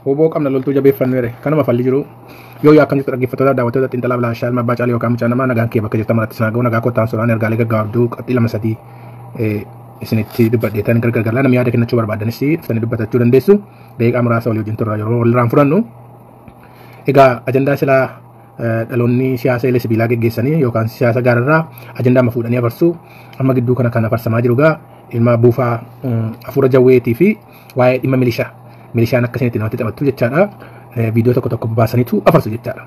Hoboo qabna loltuu jabeeffannu jedhe kanuma falli jiru yoo yaa akkam jirtu dhaggeeffattoota daawwattoota xiinxalaa bilaashaa ilma abbaa caalii yookaan mucaa namaa nagaan kee bakka jirtan maratti sinaa ga'u nagaa kottaan suuraan ergaalee gaggabaabduu qabxii lama sadii isinitti dubbadheetan gargar galaa namni yaada kennachuu barbaadanis dhuftanii dubbatachuu dandeessu daqiiqaa muraasa walii wajjin turra yeroo walirraan fudhannu. Egaa ajandaa silaa dhaloonni siyaasa illee sibiilaa geggeessanii yookaan siyaasa gaararraa ajandaa amma fuudhanii afarsuu amma gidduu kana kan afarsamaa jiru gaa ilma buufaa hafuura jawweetii fi waa'ee dhimma milishaa milishaan akkasinitti namatti taphattu jechaadha. Viidiyoo tokko tokko baasaniitu afarsu jechaadha.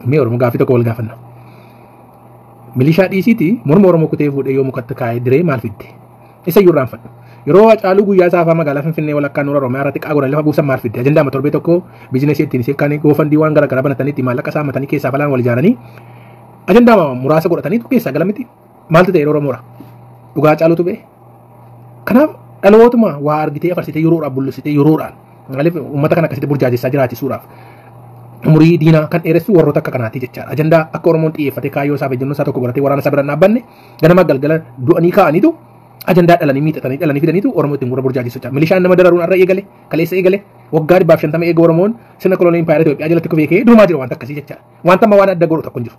Mee Oromoo gaaffii tokko wal gaafanna. Milishaa dhiisiiti morma Oromoo kutee fuudhee yoo mukatti kaa'ee diree maal fidde? Isa iyyuu irraanfadhu. Yeroo Hacaaluu guyyaa saafaa magaalaa Finfinnee walakkaa Nuura Oromiyaa irratti qaagoran lafa buusan maal fidde? Ajandaa torbee tokko biizinasii ittiin isee kan goofandii waan garaagaraa banatanii itti maallaqa saamatanii keessaa balaan wal ijaaranii ajandaa muraasa godhataniitu keessaa gala miti. Maaltu ta'e yeroo Oromoodha? Dhugaa Hacaaluutu ba'e. Kanaaf dhalootuma waa argitee afarsitee yeroodhaan bullusitee yeroodhaan maaliif uummata kana akkasitti burjaajessaa jiraachisuudhaaf umurii diinaa kan dheeressu warroota akka kanaati jechaadha. Ajandaa akka Oromoon xiyyeeffatee kaayyoo isaa fi ejjennoo isaa tokko godhatee waraana isaa bira dhaabbanne ganama galgala du'anii kaa'aniitu ajandaa dhalanii miixatanii dhalanii fidaniitu Oromoo ittiin gurra burjaajessu jechaadha. Milishaan nama dararuun har'a eegale kaleessa eegale waggaa 150 eega Oromoon sirna kolonii impaayera Itoophiyaa jalatti kufee ka'ee durumaa jira wanta akkasii jechaadha. Wanta amma waan adda godhu tokko hin jiru.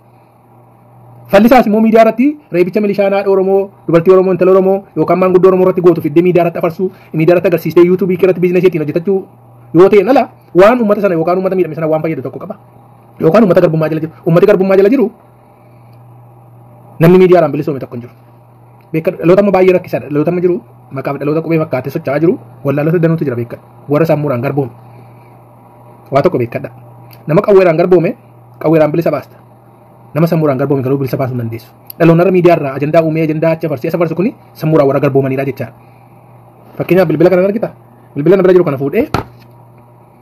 Fallisaas immoo miidiyaa irratti reebicha milishaan haadha Oromoo, dubartii Oromoo, intala Oromoo yookaan maanguddoo Oromoo irratti gootu fiddee miidiyaa irratti afarsuu, miidiyaa irratti agarsiistee yuutuubii irratti biizinasii ittiin hojjetachuu yoo ta'e ala waan uummata sana yookaan uummata miidhame sana waan fayyadu tokko qaba. Yookaan uummata garbummaa jala jiru. Uummati garbummaa jala jiru namni miidiyaadhaan bilisoome tokko hin jiru. Beekadhu dhaloota amma baay'ee rakkisaadha. Dhaloota amma jiru maqaaf dhaloota qubee fakkaatee socho'aa jiru wallaalota danuutu jira beekadhu. Warra sammuudhaan garboome. Waa tokko beekadha. Nama qawweedhaan garboome qawweedhaan bilisa baasta. Nama sammuudhaan garboome garuu bilisa baasuu hin dandeessu. Dhaloonni har'a miidiyaa irraa ajandaa uumee ajandaa achi afarsee afarsu kuni sammuudhaan warra garboomanidha jechaadha. Fakkeenyaaf bilbila kana argita. Bilbila na bira jiru kana fuudhee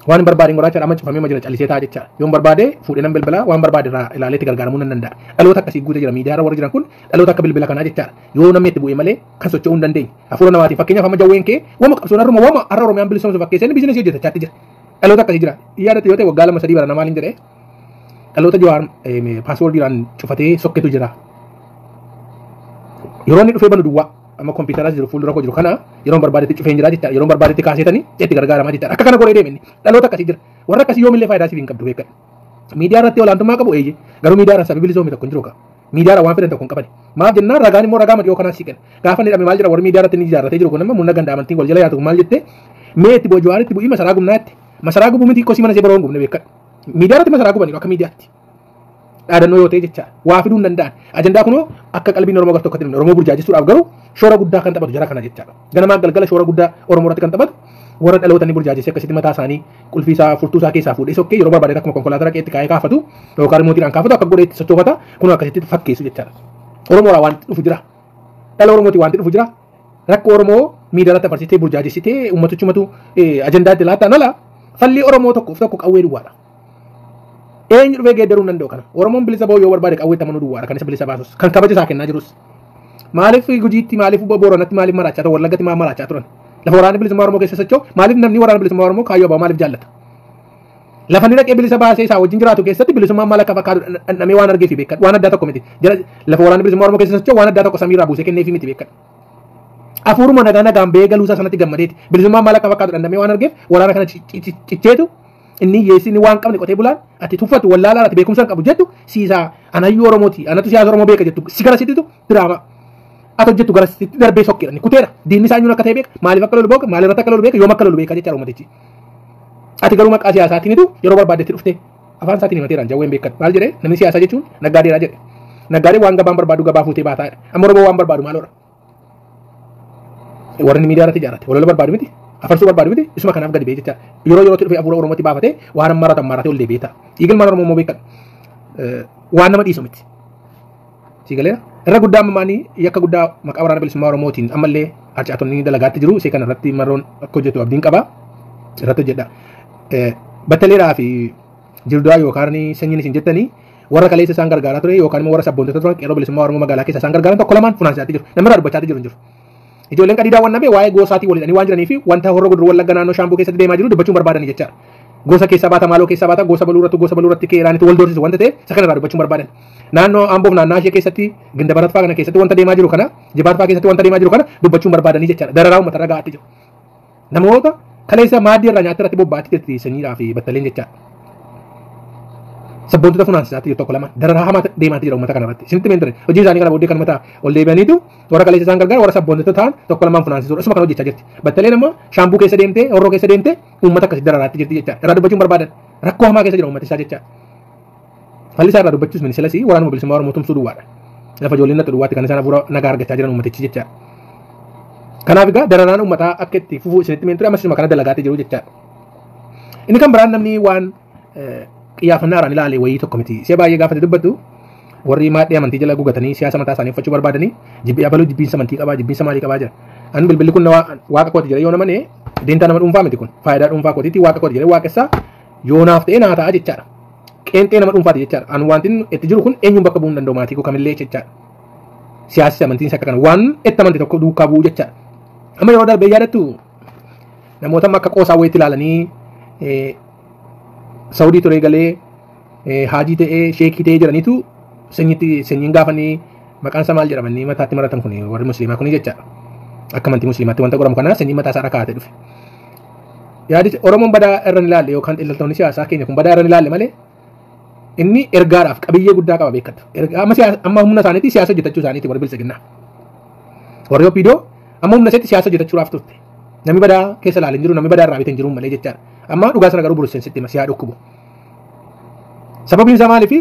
waan hin barbaadeen godhaa jechaadha. Amma cufamee jira callisee ta'a jechaadha. Yoon barbaade fuudhee nan bilbila waan barbaade irraa ilaalee itti gargaaramuu nan danda'a. Dhaloota akkasii guutee jira miidiyaa irra warri jiran kun dhaloota akka bilbila kanaa jechaadha. Yoo namni itti bu'e malee kan socho'uu hin dandeenye. Hafuura namaatiin fakkeenyaaf amma jawween kee wama qabsoon har'uma wama har'a Oromiyaan bilisoomsu fakkeessee inni biizinasii hojjetachaatti jira. Dhaloota akkasii jira. Yaadatti yoo ta'e waggaa 2 3 bara maaliin jedhee dhaloota Jawaar paaswoordiidhaan cufatee sokketu jira. Yeroo inni dhufee banu duwwaa amma kompiitaraas jiru fuuldura koo jiru kana yeroon barbaadetti cufee hin jira jechaadha. Yeroon barbaadetti kaaseetanii itti gargaaramaa jechaadha. Akka kana godhee deeme inni. Dhaloota akkasii jira. Warra akkasii yoomillee faayidaa siif hin qabdu beekadhu. Miidiyaa irratti olaantummaa qabu eeyyee. Garuu miidiyaa irraa sababii bilisoome tokko hin jiru kaa. Miidiyaa irraa waan fidan tokko hin qaban. Maaf jennaan ragaan immoo ragaa dhiyoo kanaan sii kenna. Gaafa inni hidhame maal jedha warri miidiyaa irratti inni ijaarratee jiru kun amma murna ganda amantiin wal jala yaatu maal jette mee itti bu'a Jawaaritti bu'ii masaraa gubnaa jette. Masaraa gubuu miti kosii mana ishee biroo hin gubne beekadhu. Miidiyaa irratti masaraa gubaniiru akka miidiyaatti. Dhaadannoo yoo ta'e jecha waa fiduu hin danda'an. Ajandaa kunoo akka qalbiin Oromoo gar tokkotti hin Oromoo burjaajessuudhaaf garuu shoora guddaa kan taphatu jara kana jechaadha. Ganamaa galgala shoora guddaa Oromoo irratti kan taphatu warra dhaloota ni burjaajessee akkasitti mataa isaanii qulfii isaa furtuu isaa keessaa fuudhee sokkee yeroo barbaade akkuma konkolaataa dhaqee itti kaa'ee kaafatu yookaan riimootiidhaan kaafatu akka godhee itti sochoofata kunoo akkasitti fakkeessu jechaadha. Oromoodhaa wanti dhufu jira. Dhala Oromootii wanti dhufu jira. Rakkoo Oromoo miidiyaa irratti afarsitee burjaajessitee uummatichumatu ajandaa itti laattaan ala falli Oromoo tokkoof tokko qawwee duwwaadha. Eenyu dhufee geeddaruu hin danda'u kana. Oromoon bilisa ba'uu yoo barbaade qawwee amanuu duwwaadha kan isa bilisa baasus kan kabaja isaa kennaa jirus. Maaliif Gujiitti maaliif Booranatti maaliif maraachaa turan Wallaggatti maal maraachaa turan? Lafa waraanni bilisummaa Oromoo keessa socho'u maaliif namni waraana bilisummaa Oromoo kaayyoo abaa maaliif jaallata? Lafa inni dhaqee bilisa baasee isaa wajjin jiraatu keessatti bilisummaan maal akka fakkaatu dhandhamee waan argeef beekadhu. Waan addaa tokko miti. Lafa waraanni bilisummaa Oromoo keessa socho'u waan addaa tokko samiirraa buusee kenneefii miti beekadhu. Afuuruma nagaa nagaan ba'ee galuusaa sanatti gammadeeti. Bilisummaan maal akka fakkaatu dhandhamee waan argeef waraana kana cicceetu inni hiyyeessi inni waan qabne qotee bulaan ati tuffatu wallaalaa ati beekumsa hin qabu jettu siisaa anayyuu Oromooti anatu siyaasa Oromoo beeka jettu si gara sittitu diraamaa. Ati hojjettu gara sitti darbee sokkeedha inni kuteera diinni isaa eenyuun akka ta'e beeka maaliif akka lolu beeka maaliif akka lolu beeka yoom akka lolu beeka jechaadha uummatichi. Ati garuu maqaa siyaasaatiinitu yeroo barbaaddetti dhuftee afaan isaatiin himateeraan jawween beekan maal jedhee namni siyaasaa jechuun naggaadeedha jedhe. Naggaadeen waan gabaan barbaadu gabaa fuutee baataa jedha. Amma Oromoo waan barbaadu maaloodha. Warri miidiyaa irratti ijaarrate walola barbaadu miti afarsuu barbaadu miti isuma kanaaf gadi ba'ee jecha yeroo yerootti dhufee hafuura Oromootti baafatee waan maratan maratee ol deebi'ee ta'a. Dhiigilmaan Oromoo immoo beekan waan nama dhiisu miti. Si galeera irra guddaa amma maanii yakka guddaa maqaa waraana bilisummaa Oromootiin ammallee harcaatonni dalagaatti jiru isee kana irratti marroon akka hojjetu abdiin qaba irratti hojjedha. Battaleeraa fi jirduraa yookaan sanyiin isin jettanii warra kaleessa isaan gargaaraa ture yookaan immoo warra sabboontota turan qeerroo bilisummaa Oromoo magaalaa keessa isaan gargaaran tokko lamaan funaansisaatti jiru. Namni irraa dubbachaatti jiru hin jiru. Ijoolleen qadiidaa waan nabee waa'ee gosaatii wal hidhanii waan jiranii fi wanta horroo guduruu Wallagga naannoo Shaambuu keessatti deemaa jiru dubbachuun barbaadanii jechaadha. Gosa keessaa baata maaloo keessaa baata gosa baluu irratti gosa baluu irratti keeraanitti wal doorsisu wanta ta'eef isa kana irraa dubbachuun barbaadan. Naannoo Amboof naannaa ishee keessatti Gindabarat fa'aa kana keessatti wanta deemaa jiru kana Jibaat fa'aa keessatti wanta deemaa jiru kana dubbachuun barbaadanii jechaadha. Dararaa uummata irra ga'aatti jiru. Namoota kaleessa maaddii irraa nyaata irratti bobba'aatti jirti sanyiidhaa fi battaleen jechaadha. Sabboontota funaansisaatti jiru tokko lama dararaa hamaa deemaatti jira uummata kanarratti. Isinitti meen ture hojii isaanii kana booddee kan mataa ol deebi'aniitu warra kaleessa isaan gargaaru warra sabboontota ta'an tokko lamaan funaansiisuudha. Isuma kana hojjechaa jirti. Battaleen ammoo shaambuu keessa deemtee horroo keessa deemtee uummata akkasii dararaatti jirti jechaadha. Irraa dubbachuun barbaadan rakkoo hamaa keessa jira uummati isaa jechaadha. Falli isaa irraa dubbachuus mini silasii waraanuma bilisummaa Oromoo tumsuu duwwaadha. Lafa ijoolleen natti duwwaatti kan isaan hafuura nagaa argachaa jiran uummatichi jechaadha. Kanaaf egaa dararaan uummataa akka itti fufuu isinitti meen ture ammas isuma kana dalagaatti jiru jechaadha. Inni kan biraan namni waan xiyyeeffannaadhaan ilaale wayii tokko miti. Ishee baay'ee gaafate dubbattu warri maadhee amantii jala gugatanii siyaasa mataa isaanii uffachuu barbaadanii jibbi abaluu jibbiinsa amantii qabaa jibbiinsa maalii qabaa jira. Ani bilbilli kun waaqa kooti jedhee yoo namane deentaa nama dhuunfaa miti kun faayidaa dhuunfaa kootiitti waaqa kooti jedhee waaqessaa yoonaaf ta'ee naa ta'a jechaadha. Qeenxee nama dhuunfaati jechaadha. Ani wanti itti jiru kun eenyuun bakka bu'uu hin danda'u maatii koo kamillee jechaadha. Siyaasni amantiin akka kana waan itti amante tokko duukaa bu'uu jechaadha. Amma yeroo darbee yaadattu namoota akka qoosaa wayiitti ilaalanii Saudii turee galee haajii ta'ee sheekii ta'ee jiraniitu sanyiitti sanyiin gaafanii maqaan isaa maal jedhamanii mataatti maratan kun warri musliimaa kun jechaadha. Akka amantii musliimaatti wanta godhamu kana sanyii mataa isaa irra kaa'atee dhufe. Yaadi Oromoon badaa irra hin ilaalle yookaan xiinxaltoonni siyaasaa keenya kun badaa irra hin ilaalle malee inni ergaadhaaf qabiyyee guddaa qaba beekatu. Amma humna isaaniitti siyaasa hojjetachuu isaaniitti warri bilisiginnaa. Warri OPDO amma humna isaatti siyaasa hojjetachuudhaaf turte. Namni badaa keessa ilaalee hin jiru namni badaa irraa bitee hin jiru malee jechaadha. Amma dhugaa sana garuu burusseen sitti hima siyaa dhukkubu. Sababiin isaa maaliifi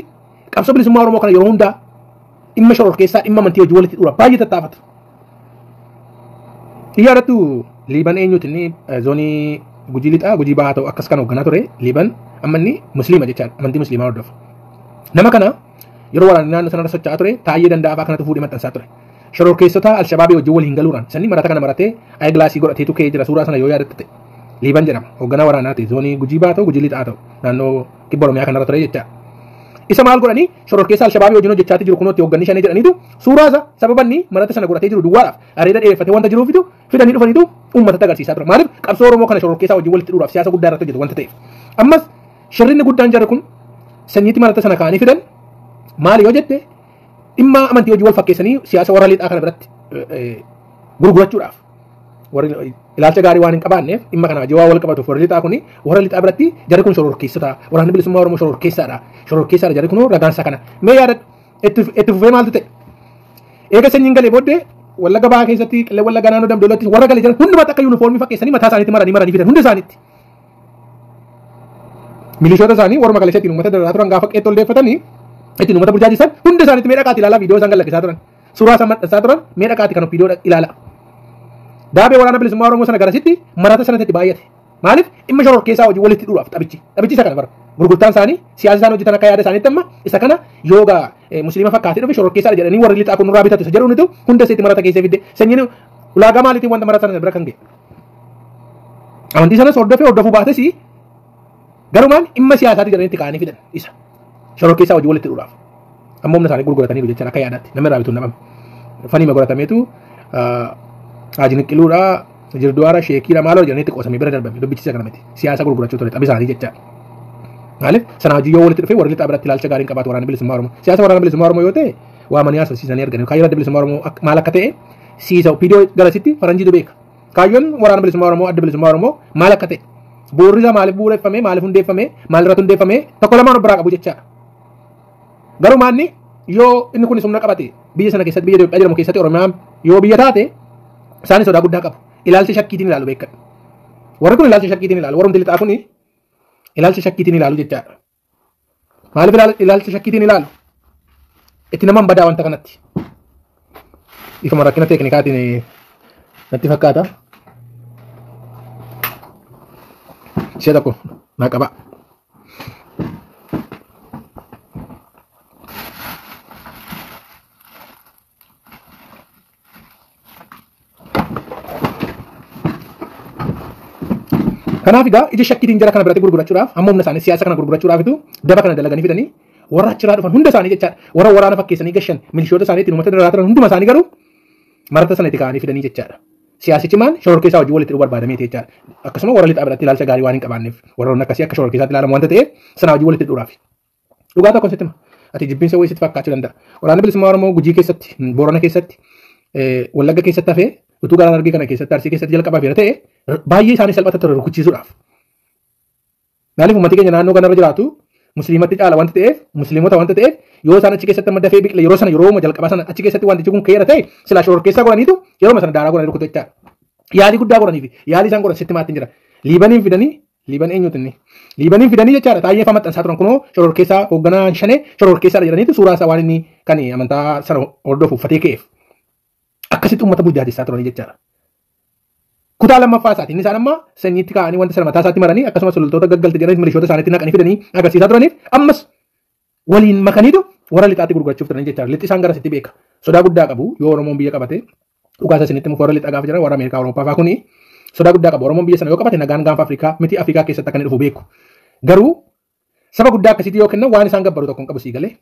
qabsoo bilisummaa Oromoo kana yeroo hundaa dhimma shororkeessaa dhimma amantii hojii walitti dhura baay'ee tattaafatu. Yaadattu Liiban eenyuti inni zoonii Gujii lixaa Gujii bahaa ta'u akkas kan hoogganaa ture Liiban amma inni musliima jechaadha amantii musliimaa hordofa. Nama kana yeroo waraanni naannoo sanarra socho'aa ture Taayyee Danda'aa fa'aa kanatu fuudhee maxxansaa ture. Shororkeessota Alshabaabii wajjin waliin galuudhaan sanni marata kana maratee ayigilaasii godhateetu ka'ee jira suuraa sana yoo yaadatte ta'e. Liiban jedhama hoogganaa waraanaati zoonii Gujii bahaa ta'u Gujii lixaa ta'u naannoo kibba Oromiyaa kanarra ture jechaadha. Isa maal godhanii shororkeessa Alshabaabii wajjin hojjechaati jiru kunootti hoogganni shanee jedhaniitu suuraa isa sababa inni marata sana godhatee jiru duwwaadhaaf areeda dheereffatee wanta jiruufitu fidanii dhufaniitu uummatatti agarsiisaa ture. Maaliif qabsoo Oromoo kana shororkeessaa wajjin walitti dhuudhaaf siyaasa guddaa irratti hojjetu wanta ta'eef. Ammas shirrinni guddaan jarri kun sanyiitti marata sana kaa'anii fidan maali yoo jette dhimma amantii hojii wal fakkeessanii siyaasa warra lixaa kana biratti gurgurachuudhaaf warri ilaalcha gaarii waan hin qabaanneef dhimma kana hojii waan wal qabatuuf warri lixaa kuni warra lixaa biratti jarri kun shororkeessota waraanni bilisummaa Oromoo shororkeessaadha shororkeessaadha jarri kun ragaan isaa kana mee yaada itti fufee maaltu ta'e eega sanyiin galee booddee Wallagga bahaa keessatti qillee Wallagga naannoo Damdoolatti warra galee jiran hundumatti akka yuunifoormii fakkeessanii mataa isaaniitti maranii maranii fidan hunda isaaniitti. Milishoota isaanii warra magaalaa ittiin uummata dararaa turan gaafa qeettoo oldeeffatanii ittiin uummata burjaajisan hunda isaaniitti mee dhaqaati ilaalaa viidiyoo isaan gallakkisaa turan suuraa isaan maxxansaa turan mee dhaqaati kan viidiyoo ilaala. Daabee waraana bilisummaa Oromoo sana garasitti marata sanatti baay'ate. Maaliif dhimma shororkeessaa hojii walitti dhuudhaaf taphichi taphichi isa kana bara gurgurtaan isaanii siyaasa isaan hojjetan akka yaada isaaniitti amma isa kana yoogaa musliima fakkaatee dhufe shororkeessaa jedhanii warri lixaa kun nurraa bitatu isa jedhuunitu hunda isaatti marata keessee fidde sanyiin ulaagaa maaliitiin wanta marata sana bira kan ga'e. Amantii sanas hordofee hordofuu baates garumaan dhimma siyaasaati jedhanii itti kaa'anii fidan isa shororkeessaa hojii walitti dhuudhaaf. Amma humna isaanii gurgurataniiru jechaadha akka yaadaatti namni irraa bituun dhabame. Faniima godhatameetu Haji Niqiluudha Jirduwaara Sheekiidha maaloo jedhanii itti qoosamee bira darbame dubbichi isa kana miti siyaasa gurgurachuu ture xabi isaanii jechaadha. Maaliif sana hojii yoo walitti dhufee warri lixaa biratti ilaalcha gaariin qabaatu waraana bilisummaa Oromoo. Siyaasa waraana bilisummaa Oromoo yoo ta'e waamanii haasofsiisanii arganii kaayyoon adda bilisummaa Oromoo maal akka ta'e siisa viidiyoo garasitti faranjiitu beeka. Kaayyoon waraana bilisummaa Oromoo adda bilisummaa Oromoo maal akka ta'e bu'uurri isaa maaliif bu'uureffame maaliif hundeeffame maal irratti hundeeffame tokko lamaan of biraa qabu jechaadha. Garuu maanni yoo inni kun humna qabate biyya sana keessatti biyya Itoophiyaa jedhamu keessatti Oromiyaan yoo biyya taate isaanis sodaa guddaa qabu. Ilaalcha shakkiitiin ilaalu beekan. Warri kun ilaalcha shakkiitiin ilaalu. Warri lixaa kun ilaalcha shakkiitiin ilaalu jechaadha. Maaliif ilaalcha shakkiitiin ilaalu? Itti naman badaa wanta kanatti. Ifuma rakkina teeknikaatiin natti fakkaata. Ishee tokko naa qaba. Kanaaf egaa ija shakkiitiin jara kana biratti gurgurachuudhaaf amma humna isaanii siyaasa kana gurgurachuudhaafitu daba kana dalaganii fidanii warra achirraa dhufan hunda isaanii jechaadha. Warra waraana fakkeessanii gashan milishoota isaanii ittiin uummata dararaa turan hunduma isaanii garuu marata sana itti kaa'anii fidanii jechaadha. Siyaasichi maal shororkeessaa hojii walitti dhufuu barbaadameeti jechaadha. Akkasuma warra lixaa biratti ilaalcha gaarii waan hin qabaanneef warroonni akkasii akka shororkeessaatti ilaalamu wanta ta'eef sana hojii walitti dhufuudhaaf. Dhugaa tokko sitti hima. Ati jibbiinsa wayii sitti fakkaachuu danda'a. Waraanni bilisummaa Oromoo Gujii keessatti, Boorana keessatti, Wallagga keessatti hafee Utuu gara Harargee kana keessatti Arsii keessatti jalqabaa fi ta'e baay'ee isaanii salphata ture rukuchiisuudhaaf. Maaliif uummati keenya naannoo kanarra jiraatu musliimatti caala wanta ta'eef musliimota wanta ta'eef yoo isaan achi keessatti amma dafee biqile yeroo sana yeroo jalqabaa sana achi keessatti wantichi kun keera ta'e silaa shororkeessaa godhaniitu yeroo sana daaraa godhanii rukutu jechaadha. Yaalii guddaa godhaniifi yaalii isaan godhan sitti maatti hin jira. Liibaniin fidanii liiban eenyutu inni liibaniin fidanii jechaadha taa'ee maxxansaa turan kunoo shororkeessaa hoogganaa shanee shororkeessaadha jedhaniitu suuraa isaa waan inni kan amantaa sana hordofu uffatee ka'eef. Akkasitti uummata burjaajessaa turanii jechaadha. Kutaa lammaffaa isaati. Inni isaan amma sanyiitti kaa'anii wanta sana mataa isaatti maranii akkasumas loltoota gaggalte jedhanii milishoota isaaniitti naqanii fidanii agarsiisaa turaniif ammas waliin makaniitu warra lixaatti gurgurachuuf turanii jechaadha. Lixi isaan garasitti beeka. Sodaa guddaa qabu yoo Oromoon biyya qabate dhugaasa isinitti muka warra lixaa gaafa jiran warra Ameerikaa Awurooppaa fa'aa kuni sodaa guddaa qabu. Oromoon biyya sana yoo qabate nagaan gaanfa Afrikaa miti Afrikaa keessatti akka inni dhufu beeku. Garuu saba guddaa akkasiitti yoo kennan waan isaan gabbaru tokko hin qabu sii galee.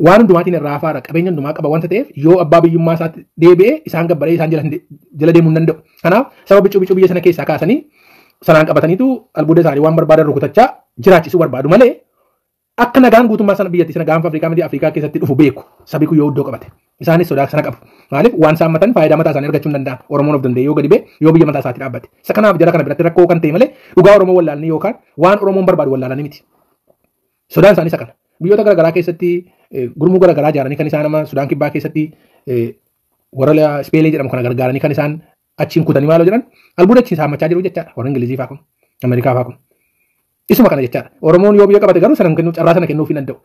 Waan hundumaatiin irraa hafaadha qabeenya hundumaa qaba wanta ta'eef yoo abbaa biyyummaa isaatti deebi'ee isaan gabbaree isaan jala deemuu hin danda'u. Kanaaf saba bicuu bicuu biyya sana keessaa kaasanii sanaan qabataniitu albuuda isaanii waan barbaadan rukutachaa jiraachisuu barbaadu malee akka nagaan guutummaa sana biyyattii sana gaanfa Afrikaa miti Afrikaa keessatti dhufu beeku sabi kun yoo iddoo qabate. Isaanis sodaa sana qabu. Maaliif waan isaan matan faayidaa mataa isaanii argachuu hin danda'an. Oromoon of danda'e yoo gadi ba'e yoo biyya mataa isaatii dhaabbate. Isa kanaaf jara kana biratti rakkoo kan ta'e malee dhugaa Oromoo wallaalanii yookaan waan Oromoon barbaadu wallaalanii miti. Sodaan isaanii isa kana. Biyyoota garaagaraa keessatti gurmuu garaagaraa ijaaranii kan isaan amma Sudaan Kibbaa keessatti warra Ispeelee jedhamu kana gargaaranii kan isaan achiin kutanii maaloo jedhan albuuda achiin saammachaa jiru jechaadha. Warra Ingilizii fa'aa kun Ameerikaa fa'aa kun. Isuma kana jechaadha. Oromoon yoo biyya qabate garuu sana kennuu carraa sana kennuuf hin danda'u.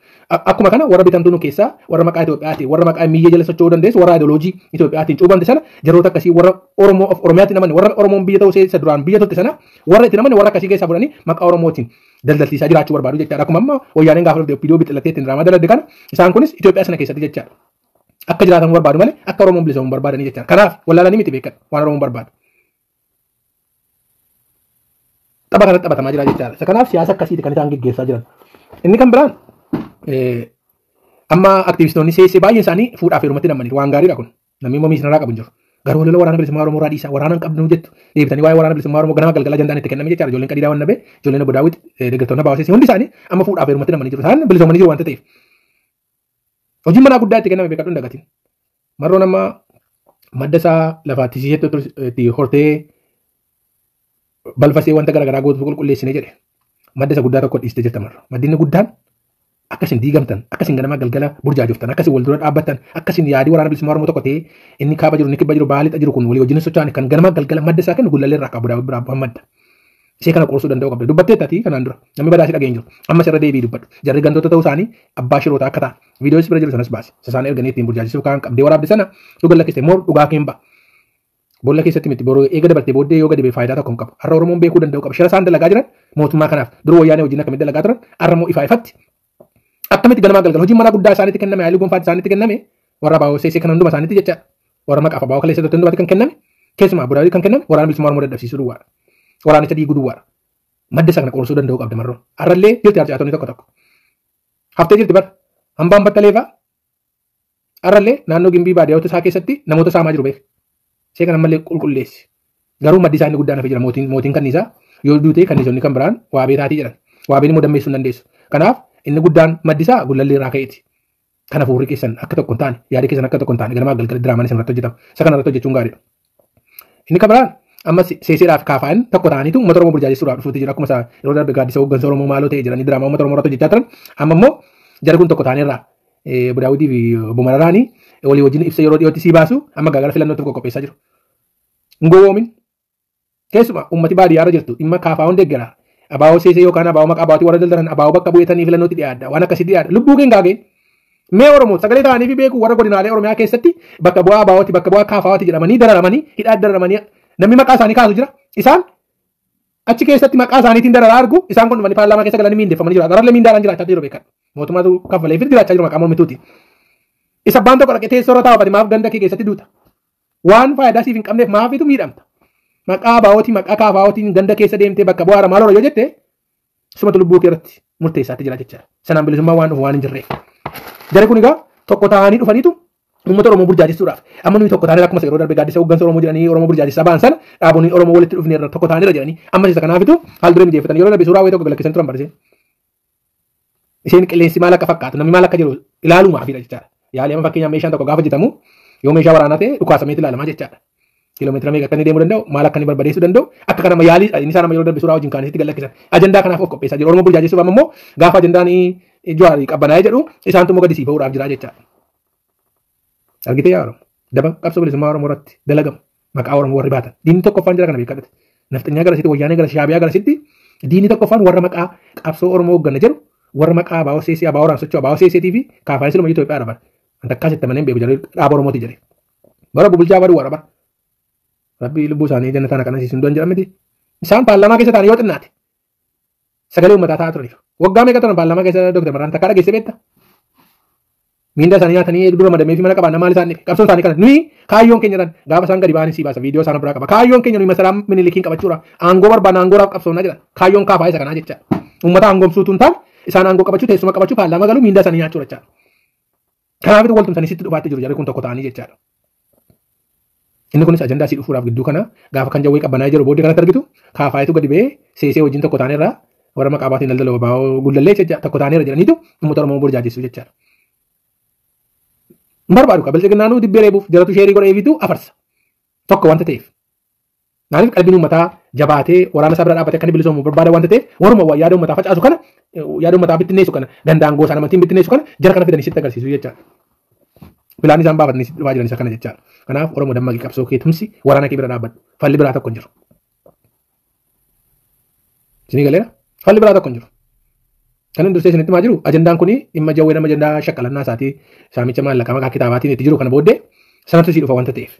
Akkuma kana warra bitamtuu nu keessaa warra maqaa Itoophiyaatiin warra maqaa miyyee jala socho'uu dandeessu warra ideoloojii Itoophiyaatiin cuubamte sana jaroota akkasii warra Oromoo of Oromiyaatti namanne warra Oromoon biyya ta'uu isa duraan biyya turte sana warra itti namanne warra akkasii keessaa fudhanii maqaa Oromootiin daldalsiisaa jiraachuu barbaadu jechaadha. Akkuma amma wayyaaneen gaafa dhufte OPDO bixilattee ittiin diraamaa daladde kana isaan kunis Itoophiyaa sana keessatti jechaadha. Akka jiraatan barbaadu malee akka Oromoon bilisoomuu barbaadanii jechaadha. Kanaaf wallaalanii miti beekan waan Oromoon barbaadu. Tapha kanatti taphatamaa jira jechaadha. Isa kanaaf siyaasa akkasiiti kan isaan geggeessaa jiran. Inni kan biraan amma aktivistoonni seessee baay'een isaanii fuudhaaf heerumatti namanii waan gaariidha kun. Namni immoo miisnarraa qabu hin jiru. Garuu lola waraana bilisummaa Oromoo irraa dhiisaa waraana hin qabnu jettu deebitanii waa'ee waraana bilisummaa Oromoo ganama galgala ajandaan itti kenname jechaadha. Ijoolleen Qadiidaa Wannabee, ijoolleen Obbo Daawit, deeggartoonni Abbaa Waseessee hundi isaanii amma fuudhaaf heerumatti namanii jiru. Isaan bilisoomanii jiru waanta ta'eef. Hojiin manaa guddaa itti kenname beekadhu hin dagatin. Marroon amma madda isaa lafaatti siseetti hortee balfasee wanta garaagaraa gootu qulqulleessine jedhe. Madda isa guddaa tokko dhiiste jirta marra. Maddi inni guddaan akkasin diigamtan, akkasin ganama galgala burjaajoftan, akkasin wal dura dhaabbattan, akkasin yaadii waraana bilisummaa Oromoo tokko ta'ee inni kaaba jiru, inni kibba jiru, baalixa jiru kun walii wajjin socho'an kan ganama galgala madda isaa kennu gullallee irraa qabu biraa madda. Ishee kana qorsuu danda'u qabda. Dubbattee taati kanaan dura. Namni badaa si dhageen jiru. Ammas irra deebii dubbadhu. Jarri gantoota ta'uu isaanii abbaa shirootaa akka ta'an. Viidiyoo bira jiru sanas baasi. Isaan erganii ittiin burjaajisuuf kaan qabdee waraabde sana dhuga lakkiste moor dhugaa keen ba'a. Boolla keessatti miti boroo eega dabartee booddee yoo gadi ba'e faayidaa tokko hin qabu. Har'a Oromoon beekuu danda'u qaba. Shira isaan dalagaa jiran mootummaa kanaaf dura wayyaanee wajjin akkamitti dalagaa turan har'a immoo ifaa ifatti akkamitti ganamaa galgala hojiin manaa guddaa isaaniitti kenname haalli gonfaatti isaaniitti kenname warra abaa'oo seesee kan hunduma isaaniitti jecha warra maqaaf abaa'oo kaleessa turte hundumatti kan kenname keessumaa Abbudaawii kan kenname waraana bilisummaa Oromoo dadhabsiisuu duwwaadha. Waraanicha diiguu duwwaadha. Madda isa kana qorsuu danda'uu qabda marroo. Har'allee jirti harcaatonni tokko tokko. Haftee jirti bara. Hambaan battalee fa'a. Har'allee naannoo gimbii baadiyyaota isaa keessatti namoota saamaa jiru beeka. Ishee kana ammallee qulqulleessi. Garuu maddi isaa inni guddaan hafee jira mootiin kanniisaa yoo duute kanniisonni kan biraan waabee taatii jedhan. Waabeen immoo dammeessuu hin dandeessu. Kanaaf inni guddaan maddi isaa gullallee irraa ka'eeti. Kana fuurri keessan akka tokko hin taane yaadi keessan akka tokko hin taane ganamaa galgala diraamaan isin irratti hojjetama. Isa kana irratti hojjechuun gaariidha. Inni kan biraan amma seeseedhaaf kaafaan tokko ta'aniitu uummata Oromoo burjaajessuudhaaf dhufuutti jira. Akkuma isaa yeroo darbe gaaddisa hooggansa Oromoo maaloo ta'e jedhanii diraamaa uummata Oromoo irratti hojjechaa turan. Amma immoo jarri kun tokko ta'aniirraa Obbo Daawwitii fi Obbo Mararaanii walii wajjin ibsa yeroo dhiyootti sii baasu amma gaagara filannootti qopheessaa jiru. Hin gowwoomin. Keessumaa uummati baadiyyaarra jirtu dhimma kaafaa hundi deeggara. Abaa'oo seesee yookaan abaa'oo maqaa abaa'ootii warra daldalan abaa'oo bakka bu'eetanii filannootti dhiyaadha. Waan akkasii dhiyaadha. Lubbuu keen gaageen. Mee Oromoo sagalee ta'anii fi beeku warra godinaalee Oromiyaa keessatti bakka bu'aa abaa'ooti bakka bu'aa kaafaa'ooti jedhamanii dararamanii hidhaa dararamanii namni maqaa isaanii kaasu jira. Isaan achi keessatti maqaa isaaniitiin dararaa argu isaan kun dhufanii paarlaamaa keessa galanii miindeffamanii jira. Dararlee miindaadhaan jiraachaa jiru beekan. Mootummaatu kaffalee fi jiraachaa jiru maqaa mormituuti. Isa abbaan tokko dhaqee teessoo irra taa'u maaf ganda kee keessatti duuta. Waan faayidaa siif hin qabneef maafitu miidhamta. Maqaa abaa'ootii maqaa kaafaa'ootiin ganda keessa deemtee bakka bu'aara maal yoo jette sumatu lubbuu kee irratti murteessaatti jira jechaadha. Sanaan bilisummaa waan dhufu waan hin jirreef. Jarri kun egaa tokko ta'anii dhufaniitu uummata Oromoo burjaajessuudhaaf. Amma nuyi tokko ta'anii akkuma yeroo darbe gaaddisa hooggansa Oromoo jedhanii Oromoo burjaajessaa ba'an sana dhaabonni Oromoo walitti dhufneerra tokko ta'aniira jedhanii ammas isa kanaafitu haal duree mijeeffatan yeroo darbe suuraa wayii tokko galakkisanii turan bariseen. Isheen qilleensi maal akka fakkaatu namni maal akka jiru ilaalumaafidha jechaadha. Yaalii amma fakkeenyaaf meeshaan tokko gaafa hojjetamu Yoo meeshaa waraanaa ta'e dhukaasameeti ilaalamaa jechaadha. Kiiloomeetira meeqa akka inni deemuu danda'u, maal akka inni barbadeessuu danda'u, akka kana yaalii inni isaan amma yeroo darbe suuraa wajjin kaanitti gad lakkisan. Ajandaa kanaaf of qopheessaa jiru. Oromoo burjaajessuuf amma immoo gaafa ajandaan Jawaar qabbanaa'ee jedhu isaantu immoo gadi sii bahuudhaaf jira jechaadha. Argitee yaa Oromoo, daba qabsoo bilisummaa Oromoo irratti dalagamu maqaa Oromoo warri baatan. Diinni tokkoffaan jira kana beekadhate. Nafxanyaa garasitti, wayyaanee garasitti, shaabiyaa garasitti diinni tokkoffaan warra maqaa qabsoo Oromoo hoogganna jedhu, warra maqaa ABO seesee, ABO waraan socho'u, ABO seeseetii fi kaafaan siluma Itoophiyaa dhaban. Wanta akkas itti amaneen beeku jedhee dhaaba Oromooti jedhe. Bara bulchaa baduu warra bara. Rabbi lubbuu isaanii jannataan akkana siin du'an jedhamiti. Isaan paarlaamaa keessa ta'an yoo xinnaate sagalee uummataa ta'aa turaniif. Waggaa meeqa turan paarlaamaa keessa Dr. Marraan takkaa dhageessee beekta? Miindaa isaanii nyaatanii dura madamee fi mana qabaan maal isaan dhibe? Qabsoon isaanii kana nuyi kaayyoon keenya jedhan gaafa isaan gadi ba'anii sii baasa viidiyoo isaan biraa qaba. Kaayyoon keenya nuyi masaraa Minilikiin qabachuudha. Aangoo barbaadna, aangoodhaaf qabsoonnaa jedhan. Kaayyoon kaafaa isa kanaa jecha. Uummata aangoomsuutu hin taane, isaan aangoo qabachuu, teessuma qabachuu, paarlaamaa galuu, miindaa isaanii nyaachuudha jechaadha. Kanaafitu waltumsanii sitti dhufaatti jiru jarri kun tokko ta'anii jechaadha. Inni kunis ajandaa sii dhufuudhaaf gidduu kana gaafa kan jawwee qabbanaa jiru booddee kanatti argitu kaafaayitu gadi ba'ee seesee wajjin tokko ta'aneerra warra maqaa baatiin daldala baa'oo gullallee jecha tokko ta'aneerra jedhaniitu uummata Oromoo burjaajessu jechaadha. Hin barbaadu qaba bilchiginnaanuu dibbee reebuuf jaratu sheerii godheefitu afarsa tokko wanta ta'eef. Maaliif qalbiin uummataa jabaatee waraana isaa bira dhaabbatee akka inni bilisoomu barbaada wanta ta'eef, waruma yaada uummataa facaasu kana, yaada uummataa bittinneessu kana, danda'an gosaan amantiin bittinneessu kana jara kana fidanii sitti agarsiisu jechaadha. Filaan isaan baafatanii sitti dhufaa jiran isa kana jechaadha. Kanaaf Oromoo dammaqii, qabsoo kee tumsi, waraana kee bira dhaabbadhu. Falli biraa tokko hin jiru. Isinii galeera? Falli biraa tokko hin jiru. Kan inni dursee isinitti himaa jiru ajandaan kuni dhimma jawwee nama ajandaa shaqqalannaa isaatii saamicha maallaqaa maqaa kitaabaatiin itti jiru kana booddee sanatu sii dhufa wanta ta'eef.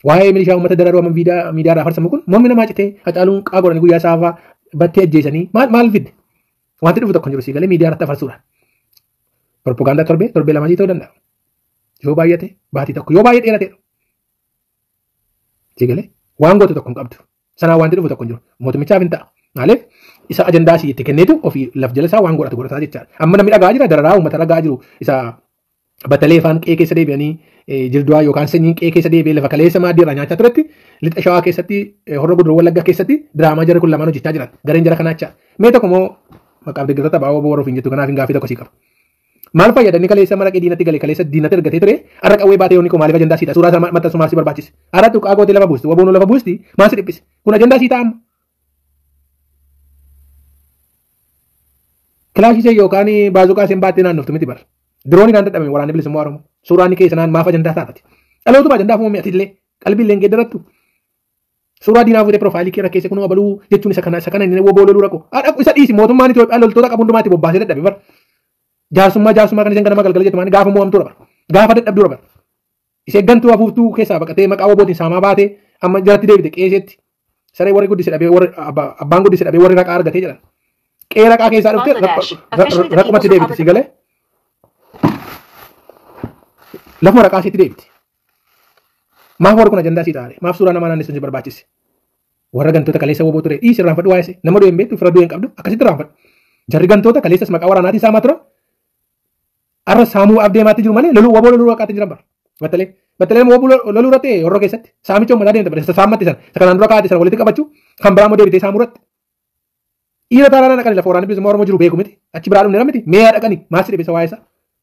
Waa'ee milishaa uummata dararuu amma miidiyaa irraa farsamu kun mormi namaa citee Hacaaluun qaa godhanii guyyaa saafaa battee ajjeesanii maal maal fidde? Wanti dhufu tokko hin jiru sii galee miidiyaa irratti afarsuudha. Propagaandaa torbee torbee lamaa ta'uu danda'a. Yoo baay'ate baatii tokko, yoo baay'ee dheerateedha. Sii galee waan gootu tokko hin qabdu. Sanaa wanti dhufu tokko hin jiru. Mootummichaaf hin ta'a. Maaliif isa ajandaa isii itti kenneetu ofii laf jala isaa waan godhatu godhataa jechaadha. Amma namni dhagaa jira dararaa uummata dhagaa jiru isa batalee afaan qe'ee keessa deebi'anii jirduwaa yookaan sanyiin qe'ee keessa deebi'ee lafa kaleessa maaddii irraa nyaachaa turetti lixa shawaa keessatti horra guduruu wallaggaa keessatti diraamaa jara kun lamaan hojjechaa jiran gareen jara kanaa jecha. Mee tokko immoo maqaaf deeggartoota baa'oo boora ofiin jettu kanaaf hin gaaffii tokko sii qaba. Maal fayyada inni kaleessa maraqee diinatti gale, kaleessa diinatti ergatee ture, har'a qawwee baatee yoonni koo maaliif ajandaa siidha? Suuraa isaa maxxansu maal si barbaachise? Har'a tuqaa gootee lafa buusti, waboonuu lafa buusti, maal si dhiphise? Kun ajandaa sii ta'a amma. Kilaashii ishee yookaan baazuqaa isheen baattee naannoftu miti bara. Dirooniin aan dadhabame waraanni bilisummaa Oromoo. Suuraan kee sanaan maaf ajandaa taatati? Dhalootuma ajandaa fuumame ati illee qalbii illee hin geeddarattu. Suuraa diinaa fuutee piroofaayilii kee irra keessa kunoo abaluu jechuun isa kana inni woboo loluu raqu. Isa dhiisi, mootummaan Itoophiyaa loltoota qabu hundumaatti bobbaasee dadhabe bara. Jaarsummaa jaarsummaa kan isheen ganama galgala jettu maani gaafa mo'amtuudha bara. Gaafa dadhabduudha bara. Ishee gantuu afuuftuu keessaa baqatee maqaa wobootiin saamaa baatee amma jalatti deebite qeeseetti. Saree warri guddise dhabee, warri abbaan guddise dhabee warri raqaa argatee jedhan. Qe'ee raqaa keessaa dhufte raqumatti deebite si galee. Lafuma raqaa isiitti deebite. Maaf warri kun ajandaa sii taate? Maaf suuraa namaa naannessuun si barbaachise? Warra gantoota kaleessa woboo ture dhiisi, irraanfadhu waa'ee isee. Nama du'e hin beektu, fira du'e hin qabdu, akkasitti irraanfadhu. Jarri gantoota kaleessas maqaa waraanaatiin saamaa turan. Arra saamuu deemaatti jiru malee loluu woboo loluu raqaatti jiran bara. Battalee battalee woboo loluu irratti horroo keessatti saamicha uummataa deemte bara isa saammatti sana isa kanaan dura kaa'ate sana walitti qabachuu kan biraa immoo deebitee saamuu irratti. Dhiira taanaan dhaqanii lafa waraanni bilisummaa Oromoo jiru beeku miti. Achi biraa dhumne miti. Mee dhaqanii maal si dhibisa waa'ee isaa?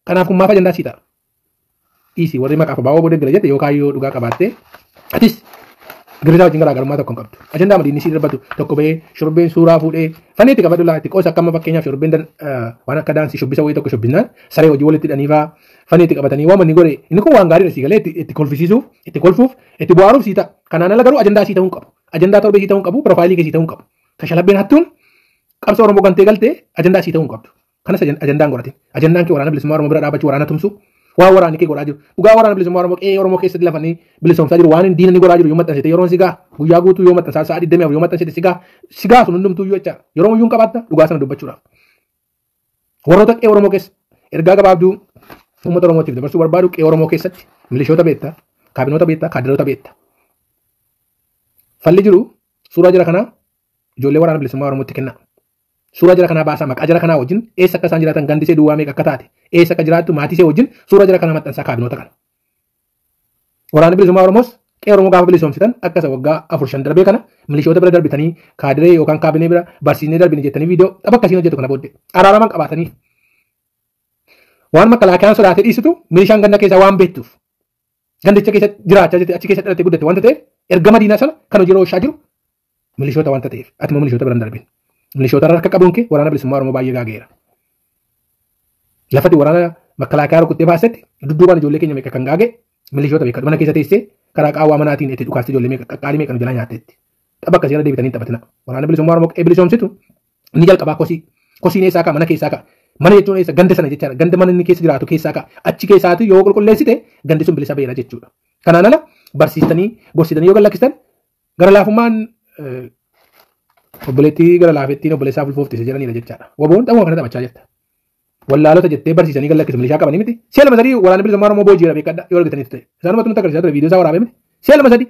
Kanaaf kun maaf ajandaa sii ta'a? Dhiisi, warri maqaaf abaaboo booda gala jette yookaan yoo dhugaa qabaatte atis girrisaa wajjin garaagarummaa tokko hin qabdu. Ajandaa madiinni sii darbatu tokko bahee shurbeen suuraa fuudhee fanni itti qabadhu laa itti qoosa akkama fakkeenyaaf shurbeen waan akka daansii shubbisa wayii tokko shubbisnaan saree hojii walitti hidhanii fa'aa fanni itti qabatanii waan manni godhe inni kun waan gaariidha sii galee itti kolfisiisuuf, itti kolfuuf, itti bu'aaruuf sii ta'a. Kanaan ala garuu ajandaa sii ta'uu hin qabu. Ajandaa torbee sii ta'uu hin qabu. Piroofaayilii kee sii ta'uu hin qabu. Kashalabbeen hattuun qabsoo Oromoo gantee galtee ajandaa sii ta'uu hin qabdu. Kanas ajandaan godhatin. Ajandaan kee waraana bilisummaa Oromoo bira dhaabbachuu, waraana tumsuu. Waan waraanni kee godhaa jiru. Dhugaa waraana bilisummaa Oromoo qe'ee Oromoo keessatti lafanii bilisoomsaa jiru waan diina ni godhaa jiru yoo maxxansite yeroon sigaa guyyaa guutuu yoo maxxansaa sa'a 24 yoo maxxansite sigaa sun hundumtuu iyyuu jecha yeroo iyyuu hin qabaatta dhugaa sana dubbachuudhaaf. Warroota qe'ee Oromoo keessa ergaa gabaabduu uummata Oromootiif dabarsuu barbaadu, qe'ee Oromoo keessatti milishoota beektaa, kaabinoota beektaa, kaadiroota beektaa. Falli jiru suuraa jara kanaa ijoollee waraana bilisummaa Oromootti kennaa. Suuraa jara kanaa baasaa, maqaa jara kanaa wajjin, eessa akka isaan jiraatan, gandisee duwwaa meeqa akka taate, eessa akka jiraattu, maatii ishee wajjin suuraa jara kanaa maxxansaa kaabinoota kana. Waraanni bilisummaa Oromoos qe'ee Oromoo gaafa bilisoomsitan akka isa waggaa 4-5 darbee kana milishoota bira darbitanii kaadiree yookaan kaabinee bira barsiisnee darbine jettanii viidiyoo tapha akkasiin hojjetu kana booddee araaraman qabaatanii. Waan makkalaakiyaan sodaatee dhiisitu milishaan ganda keessaa waan beektuuf. Gandicha keessa jiraachaa jirti achi keessa dhalattee guddatte wanta ta'eef ergama diinaa sana kan hojii oolchaa jiru milishoota wanta ta'eef ati immoo milishoota biraan darbin. Milishoota irra akka qabuun kee waraana bilisummaa Oromoo baay'ee gaageera. Lafati waraana makalaakaa rukuttee baasetti dudduubaan ijoollee keenya meeqa kan gaage milishoota beekadhu mana keessa teessee karaa qaawwaa manaatiin itti dhukaastee ijoollee meeqa qaqqaalii meeqa nu jalaa nyaatteetti. Tapha akkasii irra deebitanii taphatina. Waraana bilisummaa Oromoo qe'ee bilisoomsitu inni jalqabaa kosii. Kosiin eessaa ka'a mana keessaa ka'a. Mana jechuun eessa ganda sana jechaadha. Ganda mana inni keessa jiraatu keessaa ka'a. Achi keessaatu yoo qulqulleessite gandi sun bilisa beera jechuudha. Kanaan ala barsiistanii gorsitanii yoo gallakkistan gara laafummaan obboleettii gara laafettiin obboleessaa fulfooftise jedhanidha jechaadha. Waboon xamoo kana taphachaa jirta. Wallaalota jettee barsiisanii gallakkisu milishaa qabanii miti. Si'a lama sadii waraana bilisummaa Oromoo booji'eera beekadha yoo argitanitti ta'e. Isaanumatti nutti agarsiisaa ture viidiyoo isaa waraabee miti. Si'a lama sadii.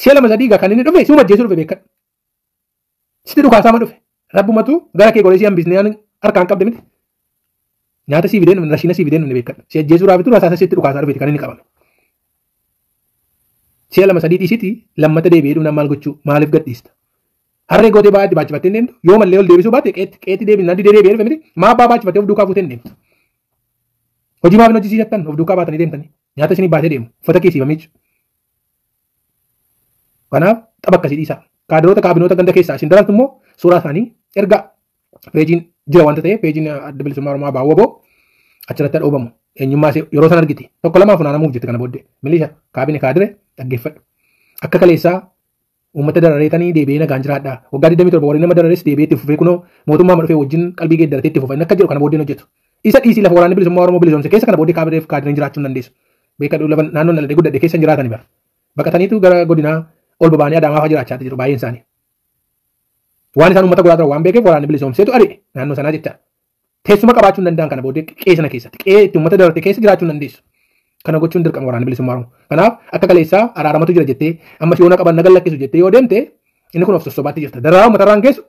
Si'a lama sadii kan inni dhufe si'uma ajjeesuu dhufe beekadha. Sitti dhukaasaama dhufe. Rabbumatu gara kee godhee si hambisnee harkaan qabde miti. Nyaata sii fideen rashiina sii fideen dhufne beekadha. Si ajjeesuu raafitu rasaasa sitti dhukaasaa dhufeeti kan inni qabame. Si'a lama sadii dhiisiti lammata deebi'ee dhufnaan maal gochuu maaliif gadhiista? Harree gootee baay'ee baachifattee hin deemtu yoo mallee ol deebisuu baate qeetti deebinaan didee deebi'ee dhufe miti maa abbaa baachifattee of duukaa fuutee hin deemtu. Hojii maaf hin hojjisiifattan of duukaa baatanii deemtanii nyaata isinii baatee deemu uffata keessifamee jechuudha. Kanaaf tapha akkasii dhiisaa. Kaadiroota kaabinoota ganda keessaa isin darartu immoo suuraa isaanii erga peejiin jira wanta ta'eef peejiin adda bilisummaa Oromoo ABO WBO achirratti dhoobamu. Eenyummaa ishee yeroo san argiti. Tokko lamaa funaanamuuf jirti kana booddee. Milisha kaabine kaadire dhaggeeffadhu. Akka kaleessaa uummata darareetanii deebi'ee nagaan jiraadha. Waggaa 27 warri nama darares deebi'ee itti fufee kunoo mootummaa dhufee wajjin qalbii geeddaratee itti fufa. Inni akka jedhu kana booddeen hojjetu. Isa dhiisii lafa waraanni bilisummaa Oromoo bilisoomse keessa kana booddee kaabineef kaadireen jiraachuu hin dandeessu. Beekadhu lafa naannoon dhaladhee guddadhe keessa hin jiraatani bara. Baqataniitu gara godinaa ol babaanii Adaamaa fa'aa jiraachaa jiru baay'een isaanii. Waan isaan uummata godhaa turan waan beekeef waraanni bilisoomseetu ari'e naannoo sanaa jecha. Teessuma qabaachuu hin danda'an kana booddee qe'ee sana keessatti qe'ee itti uummata dararte keessa jiraachuu hin dandeessu. Kana gochuun dirqama waraanni bilisummaa Oromoo. Kanaaf akka kaleessaa araaramatu jira jettee amma yoona qaban nagan lakkisu jettee yoo deemte inni kun of sossobaatti jirta. Dararaa uummata irraan geessu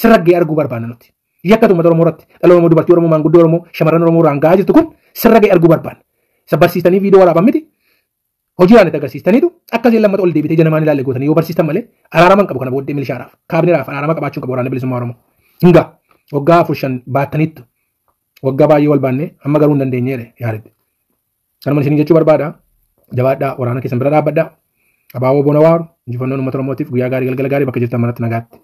sirraggee arguu barbaanna nuti. Yakkatu uummata Oromoo irratti dhala Oromoo dubartii Oromoo maanguddoo Oromoo shamarran Oromoo irraan gahaa jirtu kun sirraggee arguu barbaanna. Isa barsiistanii viidiyoo waraaban miti hojiidhaan itti agarsiistaniitu akka isheen lammata ol deebitee ija namaan ilaalle gootanii yoo barsiistan malee araarama hin qabu kana booddee milishaadhaaf kaabineedhaaf araarama qabaachuu qabu waraanni bilisummaa Oromoo. Hingaa waggaa 4-5 baattaniittu waggaa baay'ee wal baannee amma garuu hin dandeenyeedha yaadette. Kanuma isin jechuu barbaada jabaadhaa waraana keessan bira dhaabbadhaa. Abaaboo bona waaru injifannoon uummata Oromootiif guyyaa gaarii galgala gaarii bakka jirtan manatti nagaatti.